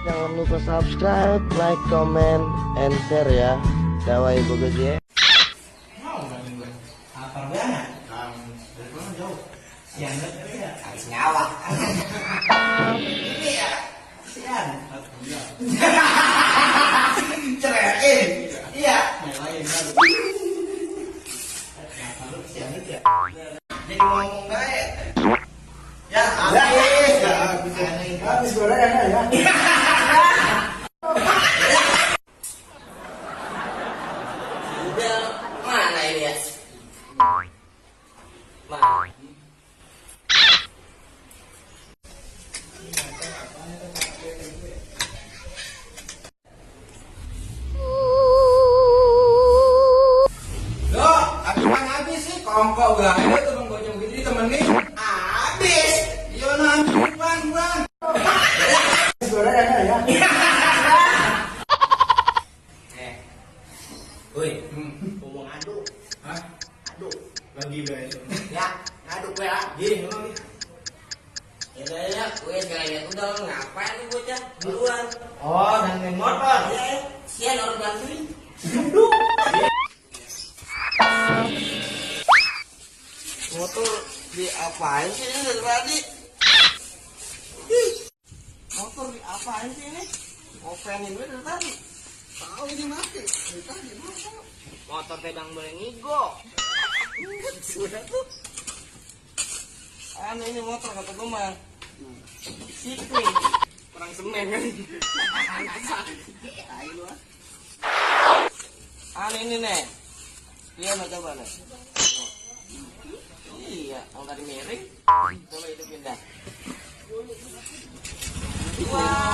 Jangan lupa subscribe, like, comment, and share ya. Dawai bagus ya. Mau kan gue? Apa banget? Dari mana jauh? Sian banget ya. Habis nyawa. Ini ya. Sian. Ceraiin. Iya. Nyalain kan. Kenapa lu sian itu ya? Jadi ngomong baik. Ya, habis goreng ya. Udah mana ini ya? Mana? Loh, habis sih kongkok banget tuh bang bocong gitu ditemenin. Habis. Iya nah, bang. Goreng ya. Woi, ngomong aduk. Hah? Aduk. Lagi guys. Ya, aduk gue ya. Gini memang. Ya, gue sekalian udah ngapain nih bocah duluan. Oh, dan main motor. Ya, sian orang bantuin. Motor diapain sih ini dari tadi? Motor diapain sih ini? Openin gue dari tadi. Tahu ini mati. Dari tadi masa? Motor pedang boleh ngigo. Sudah tuh. Aneh ini motor kata gue mah. Siping. Perang semen kan. Ayo lu ah. Aneh ini nih. Iya mau coba nih. Oh. Iya, yang tadi miring. Coba itu pindah. Wah.